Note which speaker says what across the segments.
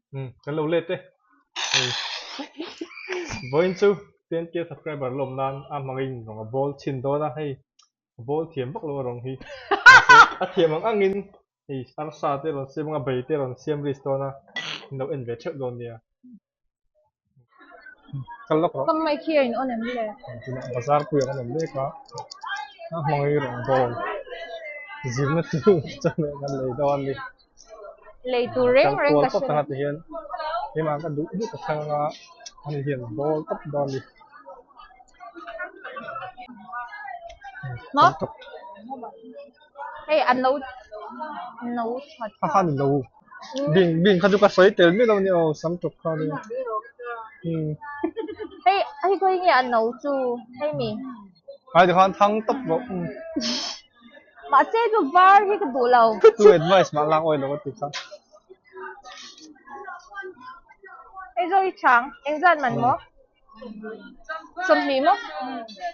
Speaker 1: Umm kan lo let e. Hei vawiin chu 10k subscriber lawm nan a hmangin rawng a bawl chhin dawn a, hei a bawl thiam vak lo a rawng hi. Mahse a thiam ang angin hei arsa te rawn siam anga bei te rawn siam risk dawn a, in lo en ve theuh dawn nia. Kal lawk rawh.
Speaker 2: Ka mic hi a in on em le?
Speaker 1: Tunah bazar pui ang an awm mek a, a hmangin rawng bawl zirna chu chawhmeh kan lei dawn a ni.
Speaker 2: Lei tur reng reng ka hre
Speaker 1: lo. Hian keimah ka duh duh ka thlang anga ani hian bawl tawp dawn a ni.
Speaker 2: Maw? Hei an lo no tha
Speaker 1: tha. Kha ni lo. Bing bing kha chu ka sawi tel miah lo a ni aw sam tawp kha nia.
Speaker 2: Hei hei khawi nge an no chu hei mi.
Speaker 1: Ai tikhan thang tawp rawh.
Speaker 2: Mahse chu var hi ka duh lo.
Speaker 1: Tu advice mah lak awih lo a ti kha.
Speaker 2: Hei zawk hi chang engzat man maw? 20 maw?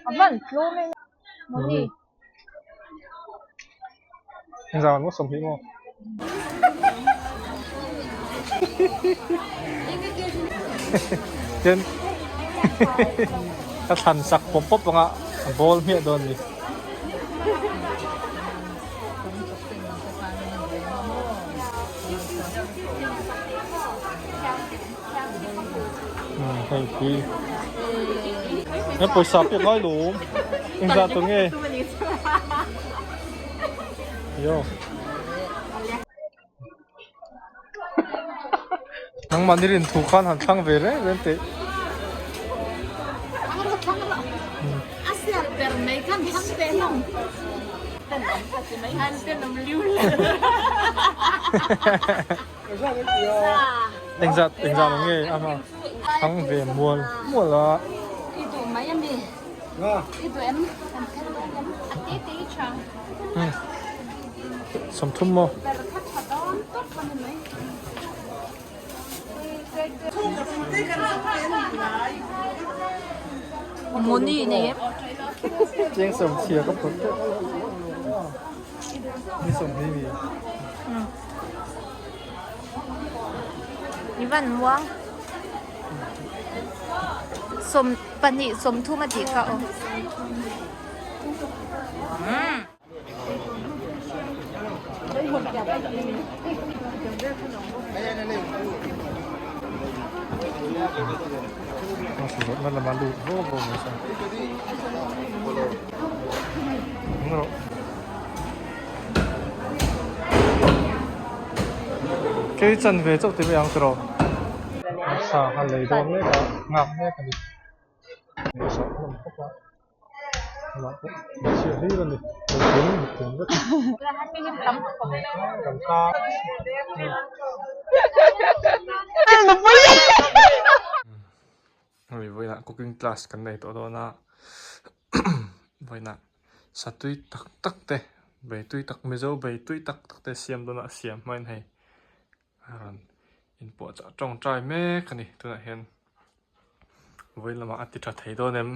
Speaker 2: A van tlawm em mawni.
Speaker 1: Engzat man maw 20 maw? Tin ka thlan sak pawp pawp anga a bawl hmiah dawn a ni. Hei hi he pawisa pek ngai lo engzah tawh nge yo nangmah ni rin thu khan han thlang ve reng reng teh Engzat engzat ang nge ama thang ve mual mual a. 30 maw. Cheng sawm chhia ka phawrh teuh. Ni 20 mi.
Speaker 2: I van muang 2 30 a tih kha aw.
Speaker 1: Kei chan ve chauh ti mai ang tiraw sa kha lei dawn mek a nghak mek a ni ngaihsah hlawm khawp a tunah pawh hmeichhia hlir a ni nutling nutling vek kan ta hei vawiinah cooking class kan nei tawh dawn a vawiinah Satui tak tak te bei tui tak Mizo bei tui tak tak te siam dawn a siam hmain hei a rawn inpuahchah tawngtai mek a ni tunah hian vawiin lamah a ti tha thei dawn em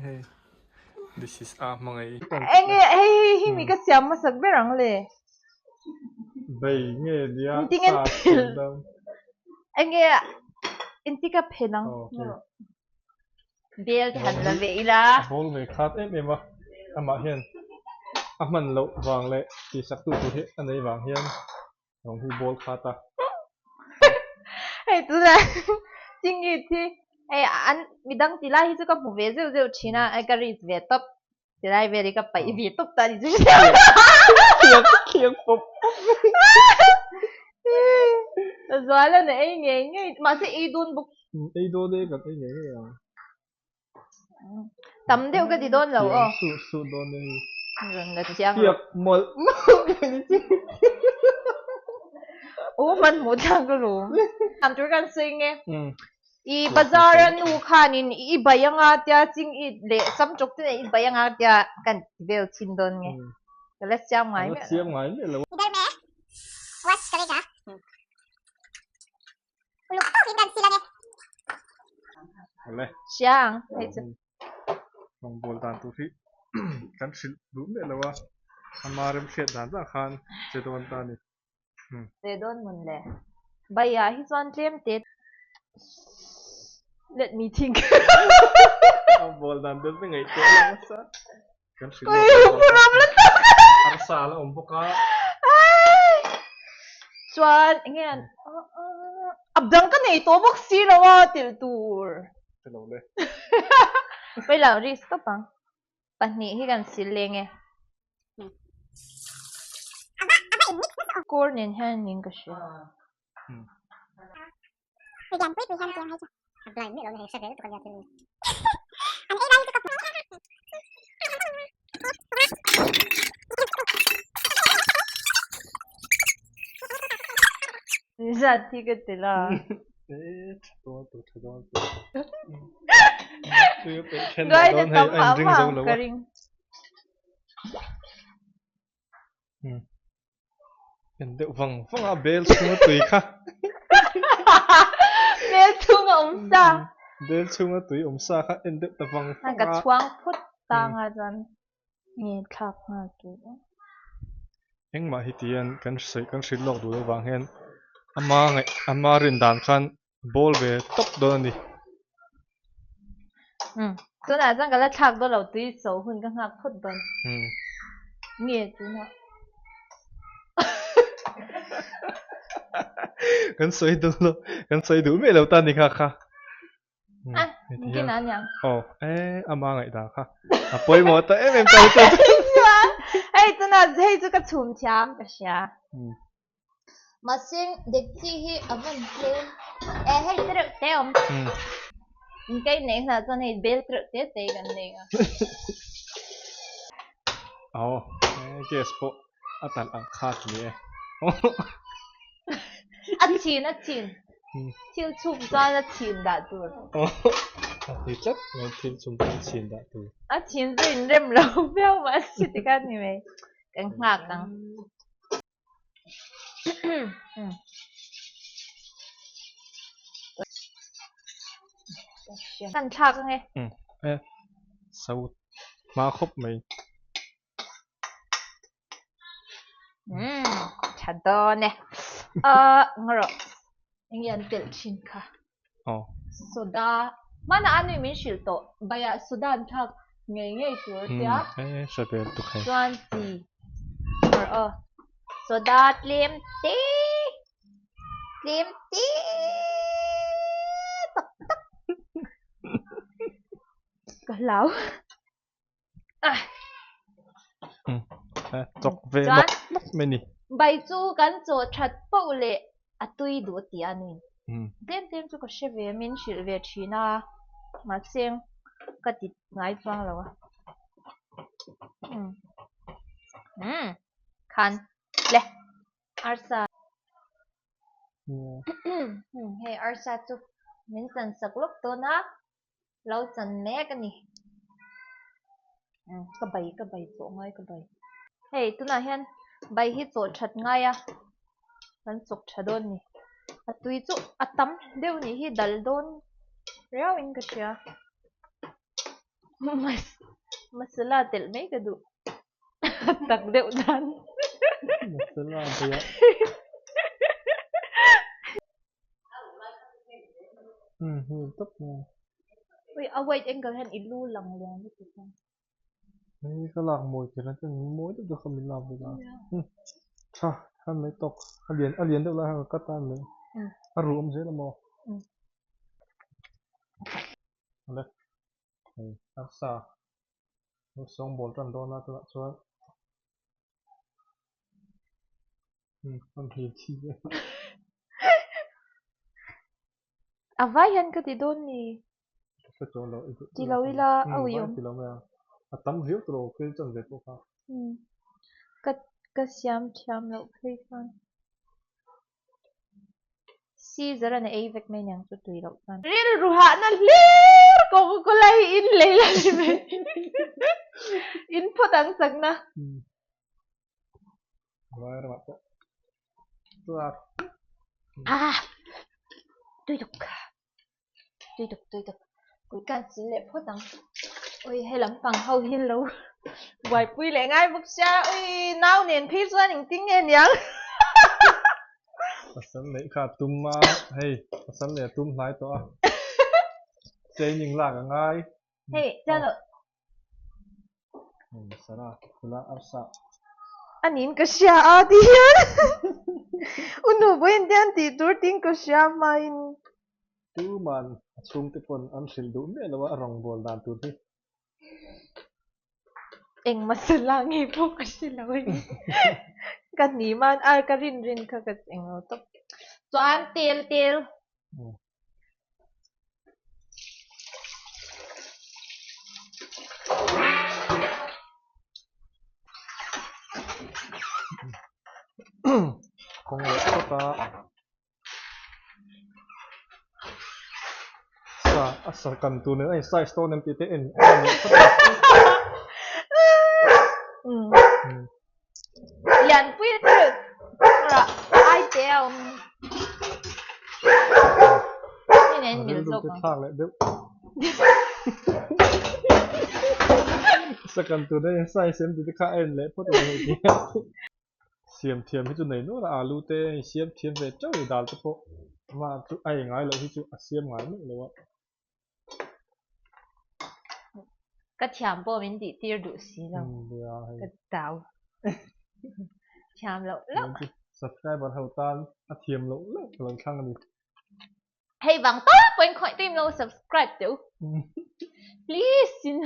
Speaker 1: hei this is a hmangaih
Speaker 2: Enge hei hei hi mi ka siam hmasak ber ang le.
Speaker 1: Bei nge nia sa siam dawn.
Speaker 2: Enge inti ka phen ang. Bel te han la ve ila.
Speaker 1: A bawl ve khat em em a, amah hian a hman loh vang leh tihsak tu tur hi a nei vang hian rawng hi bawl khat a.
Speaker 2: Hei tunah Chingi thi hei an midang ti lai hi chu ka hmu ve zeuh zeuh thin a, ka risk ve tawp. Tilai vel hi ka paih ve tawp ta ni chu.
Speaker 1: Khiang khiang pawp pawp.
Speaker 2: Zuala na ei ngei ngei mahse ei dawn bawk.
Speaker 1: Ei dawn e kan ei ngei ngei ang.
Speaker 2: Tam deuh ka ti dawn lo aw.
Speaker 1: Su su dawn e.
Speaker 2: Rawn la chiang.
Speaker 1: Khiak mawlh mawlh ni chu.
Speaker 2: U man hmuh thlak ka lawm. Tam tur kan sawi nge. I bazar a nu khanin i bai anga tia ching i leh sam chawk te nen i bai anga tia kan ti vel thin dawn nge. Ka la siam ngai
Speaker 1: miah lo. Siam ngai miah lo.
Speaker 3: I ber me watch ka vek a. Uluk tawkin kan sil ange.
Speaker 1: Awle.
Speaker 2: Siang hei chu.
Speaker 1: Rawngbawl dan tur hi kan hrilh duh miah lo a. Ama remhriat dan dan khan che dawn ta a ni.
Speaker 2: Che dawn mun le. Baiah hi chuan tlem te Let me think.
Speaker 1: A bawl dan deuh te ngaihtuah lo nasa. Kan hrilh lawk
Speaker 2: Ui, ram la tak.
Speaker 1: Arsa la awm bawk a.
Speaker 2: Chuan enge an a dang ka nei tawh bawk si lo a telh tur.
Speaker 1: Hre lo le.
Speaker 2: Pawi lo risk tawp ang. Pahnih hi kan sil leng e. Kawr nen hian ning ka hria. Zat hi ka ti la. Gai na tam mah mah ka ring.
Speaker 1: En deuh vang vang a bel chhunga tui kha.
Speaker 2: Bel chhunga awm sa.
Speaker 1: Bel chhunga tui awm sa kha en deuh ta vang vang a.
Speaker 2: Ka chhuang phawt tang a chuan nge thlak nghal tur.
Speaker 1: Engmah hi tihian kan sawi kan hrilh lawk duh loh vang hian ama ngaih ama rin dan khan bawl ve tawp dawn a ni.
Speaker 2: Umm tunah chuan ka la thlak dawn lo tui so hun ka nghak phawt dawn.
Speaker 1: Umm.
Speaker 2: Nge tunah.
Speaker 1: Kan sawi duh lo kan sawi duh miah lo ta ni kha kha.
Speaker 2: Ah mungkin a niang.
Speaker 1: Aw eh ama ngaihdan kha a pawimawh ta em em ta ni chuan.
Speaker 2: Hei tunah hei chu ka chhum thiam ka hria. Mahse dekchi hi a van tlem e hei te reuh te awm. Inkei nei hunah chuan hei bel te reuh te te kan nei a.
Speaker 1: Aw gas pawh a talh ang khat ni e.
Speaker 2: A chhin a chhin thil chhum chuan a chhin dah tur.
Speaker 1: A ti tlat mai thil chhum chuan chhin dah tur.
Speaker 2: A chhin chu inrem lo viau mahse tikhan ni mai kan nghak ang. Kan thlak ange.
Speaker 1: Um e so hma khawp mai.
Speaker 2: Um tha dawn e. Ah ngarawh enge an telh thin kha.
Speaker 1: Aw.
Speaker 2: Soda hmanah a nui min hrilh tawh baiah soda an thlak ngei ngei tur a tia.
Speaker 1: Um e hre vel tuk hei.
Speaker 2: Chuan chi or aw soda tlem te tlem te tak tak ka hlau. Ah.
Speaker 1: Um e chawk ve nawk nawk mai ni.
Speaker 2: Bai chu kan chaw that poh leh a tui duh a ti a ni. Tlem tlem chu ka hre ve min hrilh ve thin a, mahse ka ti ngai chuang lo a. Um um khan le arsa. Um hei arsa chu min chan sak lawk dawn a. Lo chan mek a ni. Ka bai ka bai chawh ngai ka bai. Hei tunah hian bai hi chawh that ngai a kan chawk tha dawn ni. A tui chu a tam deuh nih hi dal dawn riau in ka hria. Masala telh mai ka duh. Tak deuh dan.
Speaker 1: Masala bai a.
Speaker 2: Ui a wide angle hian i lu lang lian lutuk a.
Speaker 1: Hei ka lak mawi thei lo chuan mawi deuh deuh kha min lak bawk a. Tha khan mai tawk a lian a lian deuh lai khan ka cut a mai a ruh awm zel a maw. Awle hei arsa sawngbawl tan dawn a tunah chuan.
Speaker 2: A vai hian ka ti dawn ni. Ti lo ila a ui awm. Ka ka siam thiam loh phei chuan. Caesar an ei vek mai niang chu tui loh chuan. Rilru hahna hlir Coca Cola hi in lei la ni mai. In phawt ang chakna. Ah tui tuk tui tuk tui tuk kut kan sil leh phawt ang. Ui he lampang ho hi lo buaipui leh ngai bawk sia ui nau nen phei chuan engtin nge niang.
Speaker 1: Pasal neih kha a tum a hei pasal neih a tum hnai tawh a training lak a ngai.
Speaker 2: Hei chuan
Speaker 1: Sara phula arsa.
Speaker 2: A niin ka hria a ti hian u nu pawhin tian tih tur tiin ka hria hmain.
Speaker 1: Tuman a chhungte pawn an hrilh duh miah lo a a rawngbâwl dan tur hi.
Speaker 2: Eng masala nge pawh ka hre lo a ni. Ka hnim a, a ka rin rin kha ka eng lo tawp. Chuan tel tel.
Speaker 1: Kawng leh phawt a. Sa a sa kan tur nen a in size dawn em tih te en a ni phawt a.
Speaker 2: Lianpui rah ai te a awm. Ni nen mil zawk ang.
Speaker 1: Thlak leh deuh. Sa kan tur nen in size em tih te kha a en leh phawt a ni hei. Siam thiam hi chu nei nual a, alu te a insiam thiam ve teuh i dal te pawh amah chu a ei ngai loh hi chu a siam ngai meuh lo a.
Speaker 2: Ka thiam pawh min tih tir duh si lo, ka dau thiam loh loh.
Speaker 1: Subscriber ho tan a thiam loh loh ka lo thlang a ni.
Speaker 2: Hei vang tal pawhin khawih tuim lo subscribe teh u. Please in.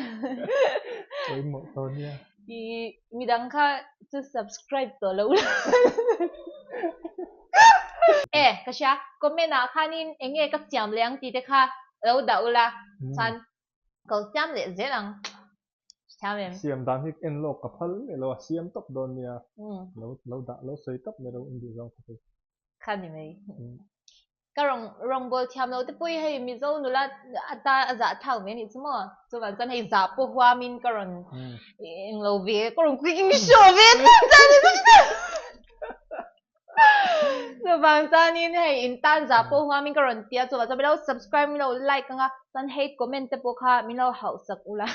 Speaker 1: Pawimawh tawh nia.
Speaker 2: I midang kha chu subscribe tawh lo ula. E ka hria comment ah khanin eng nge ka siam leh ang tih te kha lo dah ula chuan ka lo siam leh zel ang. Siam em?
Speaker 1: Siam dan hi en lawk ka phal miah lo a siam tawp dawn nia. Lo lo dah lo sawi tawp mai lo in duh zawng kha chu.
Speaker 2: Kha ni mai. Ka rawng rawngbâwl thiam lo te pawh hi hei Mizo nula ata a zah thlâk ve a nih chu maw? Chuvang chuan hei zah pawh huamin ka rawn eng lo ve, ka rawn cooking show ve tlat chuan ni chu chu. Chuvang chuanin hei in tan zah pawh huamin ka rawn ti a, chuvang chuan min lo subscribe, min lo like ang a, chuan hate comment te pawh kha min lo hauhsak ula.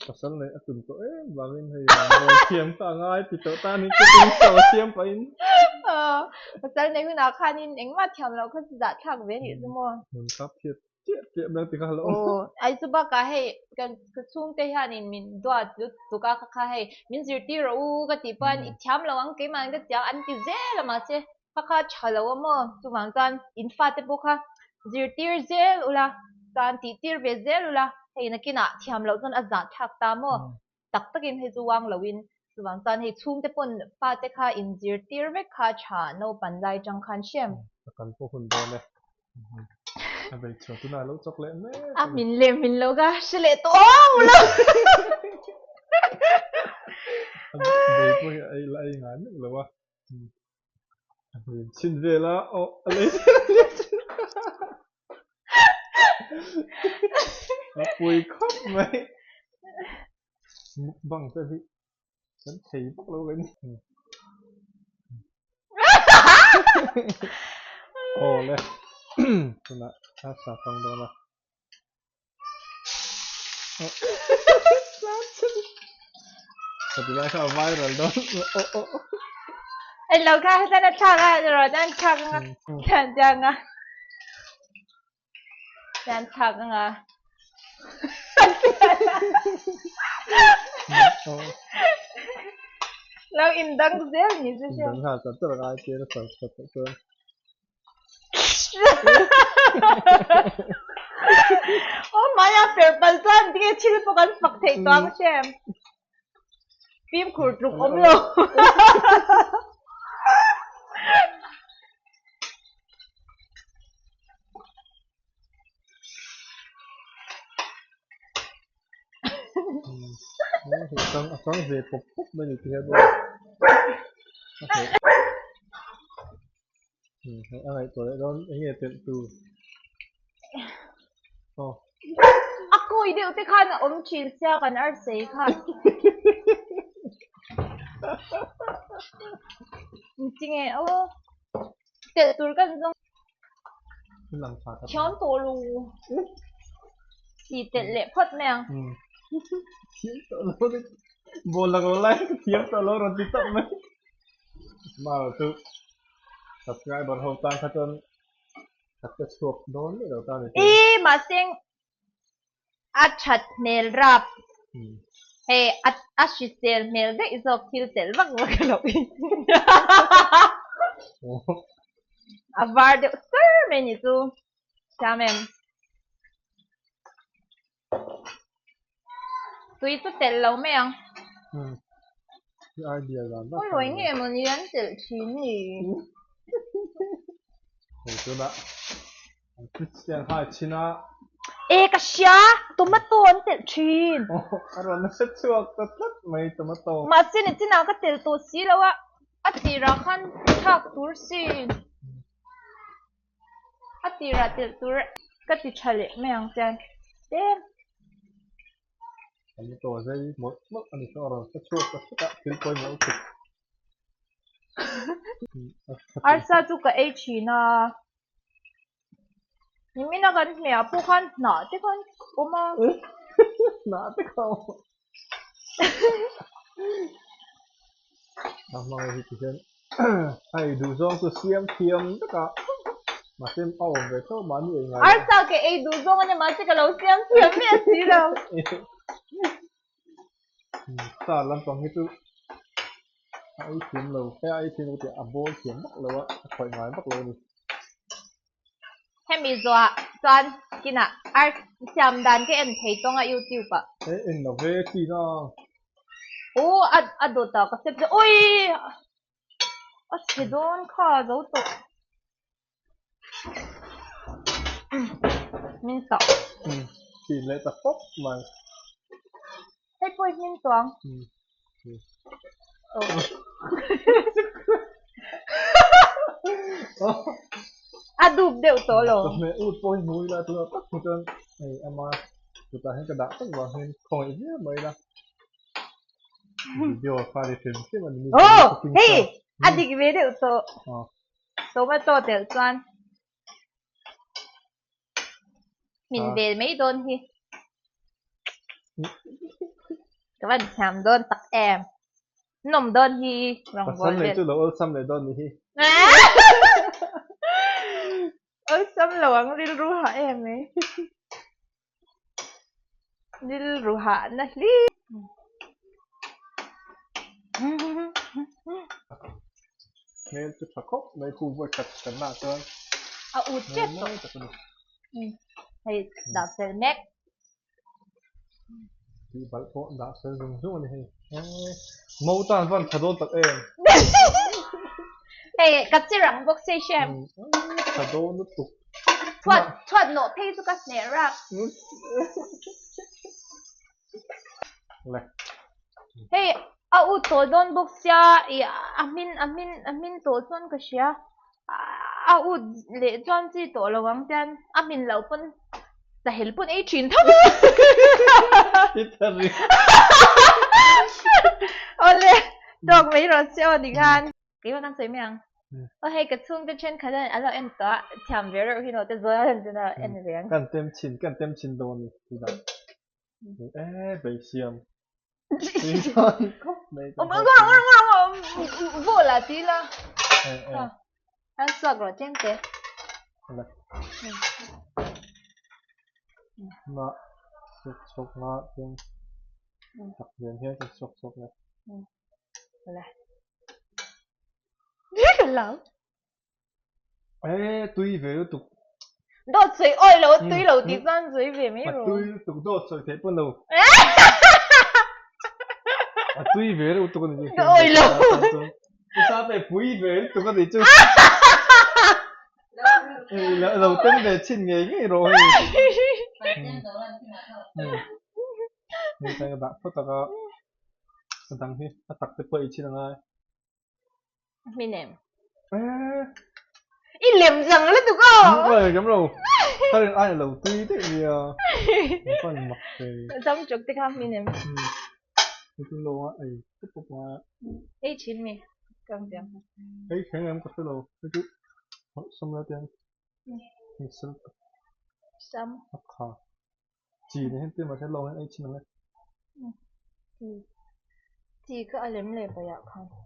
Speaker 1: Pasal neih a tum tawh em vangin hei rawngbâwl thiam kha a ngai ti tawh ta a ni, cooking show a siam pahin.
Speaker 2: Pasal nei hunah khanin engmah thiam loh kha chu zah thlak ve anih chu maw.
Speaker 1: Hmun kap thiat chiah chiah mai ti kha a lo awm.
Speaker 2: Aw, ai chu bakah hei kan ka chhungte hianin min duat lutuk a kha kha hei min zirtir rawh u ka tih pawn i thiam lo ang keimah ka ti ang an ti zel a mahse kha kha tha lo a maw chuvang chuan in fate pawh kha zirtir zel ula chuan tihtir ve zel ula hei nakinah thiam loh chuan a zah thlak ta maw. Tak takin hei chu uang loin chuvang chuan hei chhungte pawn fate kha inzirtir vek kha tha naupan lai tang khan hrem.
Speaker 1: Ka kal pawh hun dawn e. A bei chhuah tunah lo chawk leh mek
Speaker 2: a min leh min lo ka hre leh tawh ang lo.
Speaker 1: A bei pawh hi a ei la ei ngai meuh lo a. A hmel chhin vel a aw a lei A pui khawp mai. Mukbang te hi kan thei vak lo kan ni. Aw le. Tunah a sa tang dawn a. Ka ti lai kha a viral dawn. Oh oh.
Speaker 2: Anh lo kha hian a thlak a rawh an thlak anga hian tiang a hian thlak anga lo indang zel ni chu
Speaker 1: Indang nghal chat chat a ngai tir a sal that tawh chuan.
Speaker 2: Oh my a per pal chuan tinge thil pawh kan fak theih tawh ang hrem. Fimkhur tluk awm lo.
Speaker 1: A chang ve pawp pawp mai ni ti hian a ngaihtuah leh dawn eng nge telh tur aw
Speaker 2: a kawi deuh te khan a awm thin sia kan arsei khan tinge aw telh tur kan zawng thiam tawh lo tih telh leh phawt mai ang.
Speaker 1: Thiam tawh lo ni. Ball la ko lai ka thiam tawh lo rawn ti tawp mai. Mar chu subscriber ho tan kha chuan ka che chhuak dawn miah lo ta ni.
Speaker 2: I mahse a that hmel rap. Hei a a hrisel hmel daih zawk thil telh vak vak a lo in. A var deuh sar mai ni chu. Thiam em? Tui chu telh lo mai ang. Awi lawi nge mawni an telh thin ni.
Speaker 1: Hei tunah an Christian hai chin a.
Speaker 2: E ka hria tomato an telh thin.
Speaker 1: A rawn nasa chhuak ta tlat mai tomato.
Speaker 2: Mahse nichinah ka telh tawh si lo a, a tirah khan thlak tur sin. A tirah telh tur ka ti tha leh mai ang chuan tlem.
Speaker 1: Kan tawh zai mawlh mawlh a ni chu a rawn hre chhuak ta thut a thil pawimawh lutuk.
Speaker 2: Arsa chu ka ei thin a, nimina kan hmeh ah pawh khan hnah te khan awm a.
Speaker 1: Hnah te kha awm a. A hmang hi ti hian hei duh zawng chu siam thiam vek a mahse a awm ve tho mahni ei ngai lo.
Speaker 2: Arsa ke ei duh zawng a nia mahse ka lo siam thiam miah si lo.
Speaker 1: Star lampang hi chu a ei thiam lo he a ei thiam lo tih a bawl thiam vak lo a a khawih ngai vak lo a ni.
Speaker 2: Hemi zawhah chuan kinah art siam dan ka en thei tawng a youtube ah.
Speaker 1: He en lo ve chi na.
Speaker 2: Aw a a dawt ah ka step chu ui a chhe dawn kha zo tawh. Min tah.
Speaker 1: Chhin leh ta pawp mai.
Speaker 2: Hei pawh hi hming tuang. A dup deuh tawh lo.
Speaker 1: Chawhmeh ut pawh hi hmu ila tunah tak hi chuan hei ama chutah hian ka dah tak vang hian khawngaih viau mai ila. Video kha ni hrim hrim a ni.
Speaker 2: Oh hei a dik ve deuh tawh. Tomato telh chuan. Min vel mai dawn hi. Ka van thiam dawn tak em. Nawm dawn hi rawngbawl
Speaker 1: vel. Pasal chu lo awlsam leh dawn ni hi.
Speaker 2: Awlsam lo ang rilru hah em mai. Rilru hah na hlim.
Speaker 1: Hmel chu tha khawp mai khu vawi khat kan lah chuan.
Speaker 2: A ut tep tawh. Hei dah fel mek.
Speaker 1: Tih balh pawh dah fel zung zung a ni hei. Mo tan van tha dawn tak em.
Speaker 2: Hei ka chi rang bawk se hriam.
Speaker 1: Tha dawn lutuk.
Speaker 2: Chhuat chhuat nawh phei chu ka hneh rak.
Speaker 1: Le.
Speaker 2: Hei a ut tawh dawn bawk sia i a hmin a hmin a hmin tawh chuan ka hria. A ut leh chuan chi tawh lo ang chuan a hmin loh pawn sahel pawn ei thin tho a. Awle tawk mai rawh se aw tikhan. Keimah kan sawi mai ang. Aw hei ka chhungte thenkhat hian an lo en tawh a, thiam ve reuh hi naw te zawl a chuan a en ve ang.
Speaker 1: Kan tem chhin kan tem chhin dawn a ni tunah. E beisiam.
Speaker 2: Bola ti la. An suak rawh tlem te.
Speaker 1: Na suak chhawk nga chuan tak lian hian kan suak chhawk le.
Speaker 2: Le. Ka lau.
Speaker 1: E tui ve lutuk.
Speaker 2: Dawt sawi awi lo tui lo tih chuan sawi ve mai rawh.
Speaker 1: A tui lutuk dawt sawi theih pawn lo. A tui ve lutuk a ni chu.
Speaker 2: Ka awi lo.
Speaker 1: Usa pe pui ve lutuk a ni chu. Lo tem ve chhin ngei ngei rawh hei. Hei ka dah phawt ang a. A dang hi a tak te pawh ei chhin angai.
Speaker 2: Min em. I lem chang lutuk aw.
Speaker 1: Ui kem lo. Ka rin ai lo tui daih nia. Pan mak thei.
Speaker 2: Cham chuk te kha min em.
Speaker 1: Ni tin lo a ei pup pup a.
Speaker 2: Ei thin mi. Kang tiang.
Speaker 1: Ei thleng em ka hre lo. Hei chu sam la tiang. Ni sel tak.
Speaker 2: Sam.
Speaker 1: A kha. Chi ni hen te ma the lo hen ei chin ang e.
Speaker 2: Ti ti ka a lem leh paih ah khan hre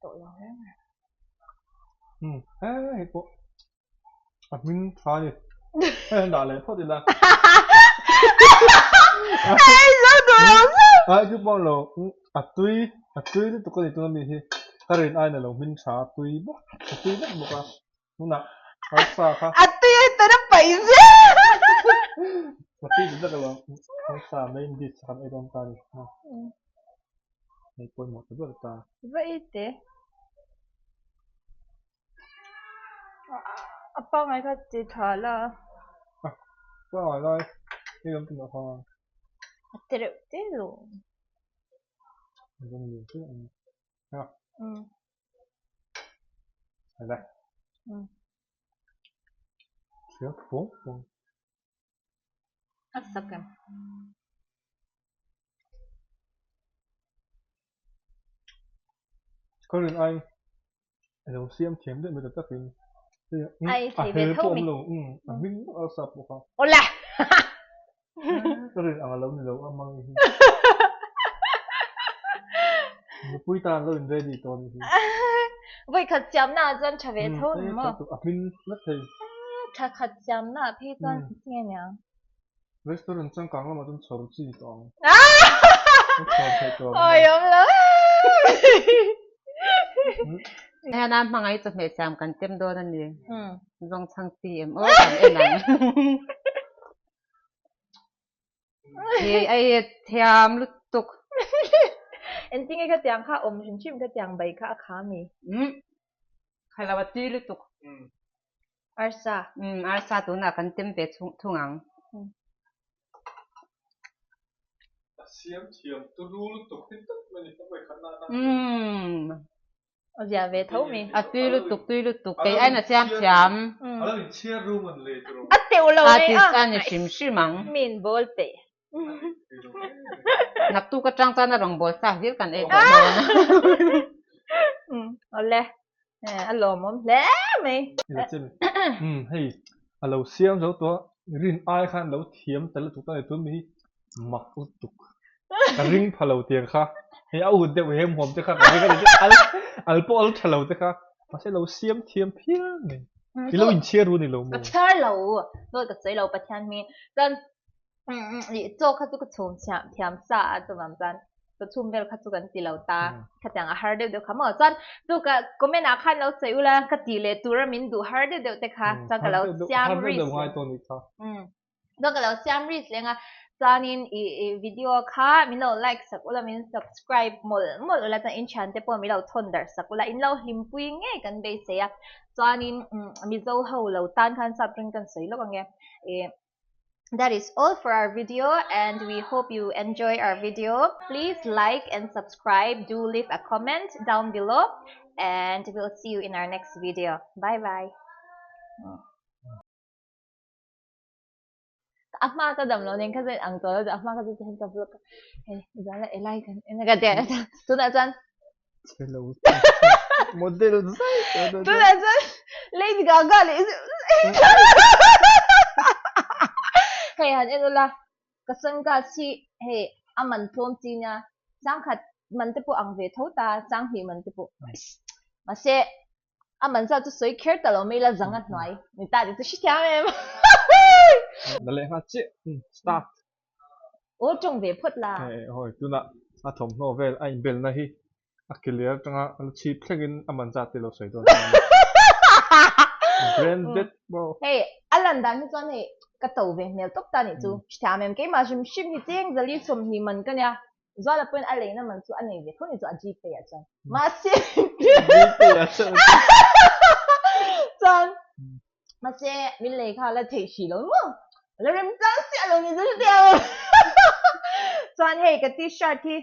Speaker 2: tawh lo reng reng.
Speaker 1: Um he hei pawh a hming tha a ni. Hei han dah leh phawt ila.
Speaker 2: Hei zo duh lo zeuh.
Speaker 1: Ai chu pawh lo a tui a tui lutuk a ni tuna mi hi ka rin aiin a lo hming tha a tui bawk a tui vek bawk a. Tunah arsa kha.
Speaker 2: A tui a tan a paih zel.
Speaker 1: A tui duh vek alo. Arsa main dish kan ei dawn ta ni. Hei pawimawh ta ber ta.
Speaker 2: Va ei teh. A pangai kha ti tha la.
Speaker 1: A pangai lai hei awm tih loh kha.
Speaker 2: A te reuh te lo. A sak em?
Speaker 1: Ka rin ai a lo siam thiam deuh mai ta takin
Speaker 2: Ai thei ve tho mi.
Speaker 1: Lo a hming a sap bawk a.
Speaker 2: Awle.
Speaker 1: Ka rin ang a lo ni lo a mang hi. Nupui tan lo in ready tawh ni hi.
Speaker 2: Voi khat siam na chuan tha ve tho ni maw.
Speaker 1: A hming na thei.
Speaker 2: Tha khat siam na phei chuan nge niang.
Speaker 1: Restaurant changkang lamah chuan chhawr chi tawh ang.
Speaker 2: Awi awm lo.
Speaker 4: Hei a hmangaih chawhmeh siam kan tem dawn a ni. Zawng chhang chi em aw kan en ang. Hei ai thiam lutuk.
Speaker 2: Engtin nge khatiang kha awm hrim hrim khatiang bai kha a kha mi?
Speaker 4: Kha lo a tui lutuk.
Speaker 2: Arsa.
Speaker 4: Umm arsa tunah kan tem ve thung ang.
Speaker 1: A siam thiam turu lutuk hi tak mai ni ka vawikhat na atan.
Speaker 4: Umm.
Speaker 2: A zia ve tho mi.
Speaker 4: A tui lutuk tui lutuk kei aiin a siam thiam.
Speaker 1: A lo inchhiar rum an lei turu.
Speaker 2: A teuh lo mai a.
Speaker 4: Artist a ni hrim hrim ang.
Speaker 2: Min bawl peih.
Speaker 4: Naktuk atang chuan a rawn bawl sa hlir kan ei tawh dawn a.
Speaker 2: Awle, a lawmawm hle mai.
Speaker 1: Umm hei a lo siam zo tawh a, rin ai khan lo thiam ta lutuk ta ni tun mi hi mak lutuk ka ring pha lo tiang kha hei a ut deuh hem huam te kha ka ring a ni al al pawh al tha lo te kha mahse lo siam thiam phian mai i lo inchhiar ru ni lo maw?
Speaker 2: Ka chhiar lo, dawt ka sawi lo Pathian hming chuan Chaw kha chu ka chhum thiam sa a chuvang chuan chaw chhum vel kha chu kan ti lo ta khatiang a har deuh deuh kha maw chuan chu ka comment ah khan lo sawi ula ka tih leh tura min duh har deuh deuh te kha chuan ka lo siam risk chuan ka lo siam risk leng a chuanin i video kha min lo like sak ula min subscribe mawlh mawlh ula chuan in thian te pawh min lo thawn darh sak ula in lo hlimpui ngei kan beisei a chuanin Mizo ho lo tan khan sap ring kan sawi lawk ange ih. That is all for our video and we hope you enjoy our video. Please like and subscribe. Do leave a comment down below and we'll see you in our next video. Bye bye. A hma ka dam lo nen kha chuan ang tawh lo a hma kha chu ka vlog a hei zan a elai kan en a ka ti a tunah chuan
Speaker 1: Chhelo model zai
Speaker 2: tunah chuan Lady Gaga leh hei han en ula ka sunglass hi hei a man tlawm chi nia sangkhat man te pawh ang ve tho ta sanghnih man te pawh mahse A man zat chu sawi kher ta lo mai la zang a hnuai ni ta tih chu hrethiam em.
Speaker 1: Na leh nghal chiah start.
Speaker 2: Aw tawng ve phawt la.
Speaker 1: Hei hawi tunah a thawmhnaw vel a inbelna hi a clear atanga a la chhip thlengin a man zat te lo sawi dawn chuan branded maw.
Speaker 2: Hei a lan dan hi chuan hei ka to ve hmel tawp ta nih chu hrethiam em keimah hrim hrim hi cheng zali 20 man ka nia. Zuala pawhin a leina man chu a nei ve tho ni chu a Gpay ah chuan. Mahse
Speaker 1: Gpay ah chuan
Speaker 2: chuan mahse min lei kha la theih hrih lo maw? La rem chang chiah lo ni chu hetiang ang. Chuan hei ka t-shirt hi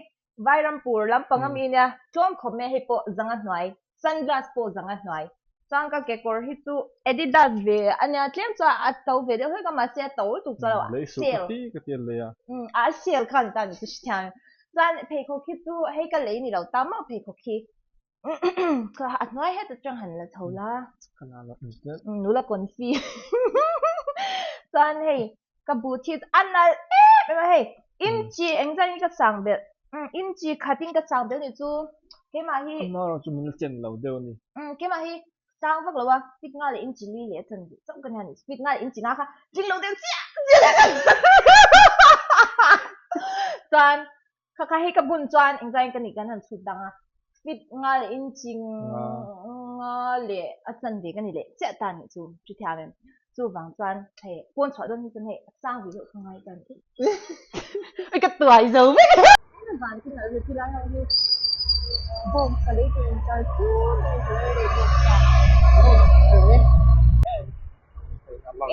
Speaker 2: Vairampur lampang ami nia tlawm khawp mai a hei pawh zanga hnuai Sunglass pawh zanga hnuai. Chuan ka kekawr hi chu Adidas ve a nia tlem chuan a to ve deuh hlek a mahse a to lutuk chuan lo a
Speaker 1: Lei suh ka ti ka ti a lei a.
Speaker 2: Umm a sale kha ani ta ni chu hrethiam. Chuan pheikhawk hi chu hei ka lei ni lo ta mah pheikhawk hi ka a hnuai het atang han la chho la.
Speaker 1: Ka la la instead.
Speaker 2: Umm nula confi. Chuan hei ka boot hi a nalh em em a hei. Inchi engzat in ka sang belh inchi khat in ka sang belh nih chu keimah hi
Speaker 1: Amah chu min la chen lo deuh a ni.
Speaker 2: Keimah hi sang vak lo a feet nga leh inchi li leh a chan duh chauh ka nia nih chu feet nga leh inchi nga kha tling lo deuh chiah chuan Kha kha hei ka bun chuan engzah in ka nih kan han chhut dang a, fit nga leh inchi nga leh a chanve ka ni leh chiah ta nih chu hrethiam em? Chuvang chuan hei pawn chhuah dawn hi chuan hei a sang ve deuh ka ngai ta nih. Ui ka tuai zo vek. Van chu nalh ve chilai ho hi bawng sa lei tur in char chun a ni chu lei bawng sa.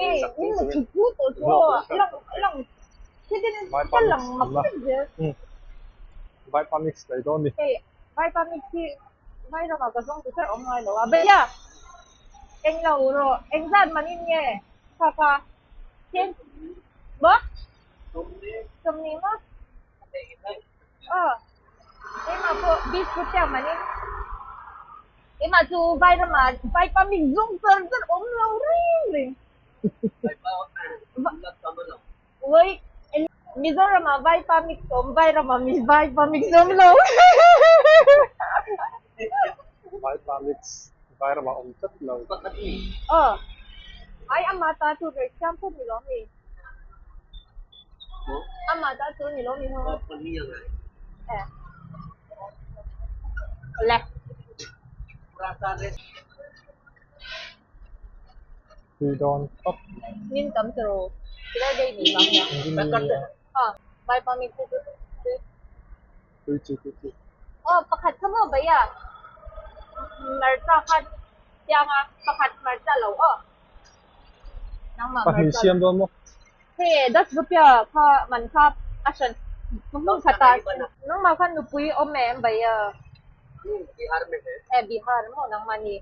Speaker 2: Ei min la chhut put tawh chu lang lang
Speaker 1: Vaipa mix an la Vaipa mix lei dawn ni.
Speaker 2: Hei Vaipa mix hi vai ramah ka zawng tur kher awm ngai lo a. Beia eng lo rawh engzat man in nge kha kha chen maw 20 maw aw keimah pawh biscuit te ang man in keimah chu vai ramah Vaipa mix zawng char char awm lo reng reng. Ui, Mizoram ah vaipa mix awm, vairam ah mi vaipa mix awm lo.
Speaker 1: Vaipa mix vairam ah awm tlat lo.
Speaker 2: Aw, ai ama ta tur rei siam phawt ni lawm mi. Ama ta tur ni lawm mi ho. Eh. Le.
Speaker 1: Tui dawn khawp mai.
Speaker 2: Min tam chu ro. Tilai dei ni vang nia. Ha, vai pa mi chu tui.
Speaker 1: Tui chi tui chi.
Speaker 2: Oh, pakhat kha maw bai a. Marcha kha tiang a, pakhat marcha lo aw. Nangmah marcha.
Speaker 1: Pahnih siam dawn maw?
Speaker 2: He, das rupia kha man kha a hran hmun khat ah nangmah khan nupui awm em bai a.
Speaker 5: Bihar me he.
Speaker 2: Eh, Bihar maw nangmah ni.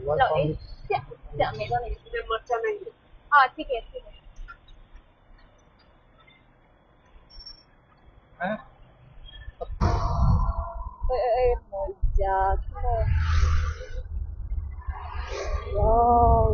Speaker 2: Lo ei chiah chiah mai dawn a ni. Ah, thik e, thik e. Oi oi oi, mawi zia khi maw. Wow.